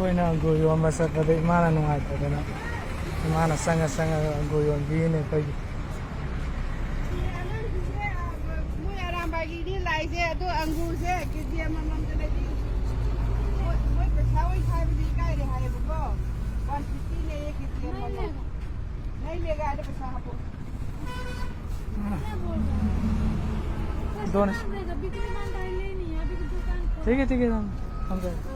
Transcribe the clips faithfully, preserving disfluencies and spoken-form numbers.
ꯑꯩꯈꯣꯏꯅ ꯑꯪꯒꯨꯔ ꯌꯣꯟꯕ ꯆꯠꯄꯗ ꯏꯃꯥꯅ ꯅꯨꯡꯉꯥꯏꯇꯗꯅ, ꯏꯃꯥꯅ ꯆꯪꯉ ꯆꯪꯉꯒ ꯑꯪꯒꯨꯔ ꯌꯣꯟꯕꯤꯔꯤꯅꯦ ꯑꯩꯈꯣꯏꯒꯤ꯫ ꯃꯣꯏ ꯑꯔꯥꯝꯕꯥꯏ ꯂꯤꯛꯂꯤ ꯂꯥꯛꯏꯁꯦ, ꯑꯗꯣ ꯑꯪꯒꯨꯔꯁꯦ ꯀꯦꯖꯤ ꯑꯃꯃꯝꯗ ꯂꯩꯕꯤ-, ꯃꯣꯏ, ꯃꯣꯏ ꯄꯩꯁꯥ ꯑꯣꯏ ꯈꯥꯏꯕꯗꯤ ꯏꯀꯥꯏꯔꯦ ꯍꯥꯏꯌꯦꯕꯀꯣ꯫ ꯋꯥꯟ ꯐꯤꯐꯇꯤꯅꯦꯌꯦ ꯀꯦꯖꯤ ꯑꯃꯃꯝ꯫ ꯅꯩ ꯃꯦꯒꯥꯗ ꯄꯩꯁꯥ ꯍꯥꯞꯄꯣ꯫ दोनों। ठीक है, ठीक है, हम, हम जाएंगे।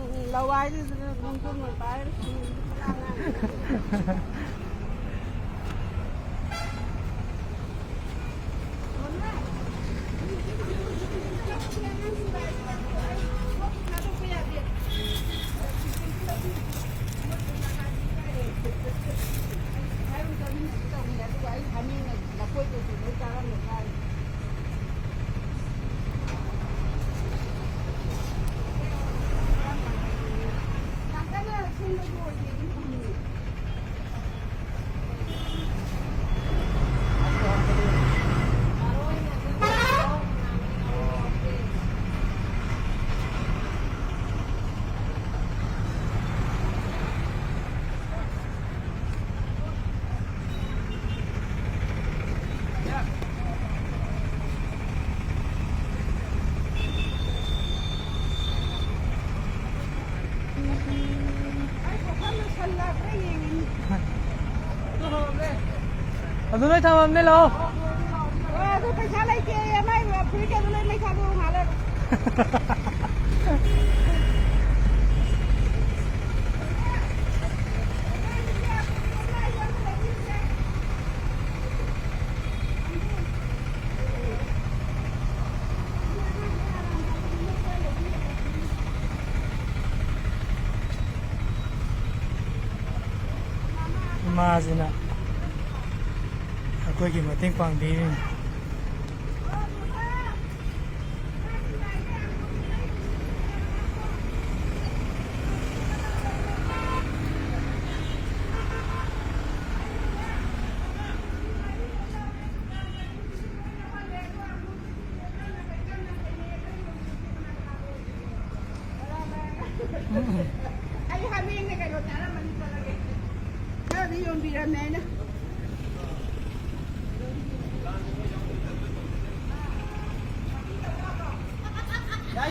ꯑꯗꯨ ꯅꯣꯏ ꯊꯝꯃꯝꯅꯦ, ꯂꯥꯛꯑꯣ꯫ ꯑꯗꯨ ꯄꯩꯁꯥ ꯂꯩꯇꯦ, ꯃꯥꯏ ꯐꯨꯔꯤꯠꯀ ꯑꯗꯨ ꯂꯣꯏ ꯃꯩ ꯊꯥꯗꯣꯛꯑꯣ ꯉꯥꯏꯍꯥꯛ ꯂꯩꯔꯒ꯫ ꯏꯃꯥꯁꯤꯅ ꯑꯩꯈꯣꯏꯒꯤ ꯃꯇꯦꯡ ꯄꯥꯡꯕꯤꯔꯤꯅꯤ꯫ ꯑꯩ ꯍꯥꯃꯦꯡꯅ ꯀꯩꯅꯣ ꯆꯥꯔꯝꯃꯅꯤ ꯆꯠꯂꯒꯦ꯫ ꯈꯔꯗꯤ ꯌꯣꯟꯕꯤꯔꯝꯃꯦ ꯑꯩꯅ꯫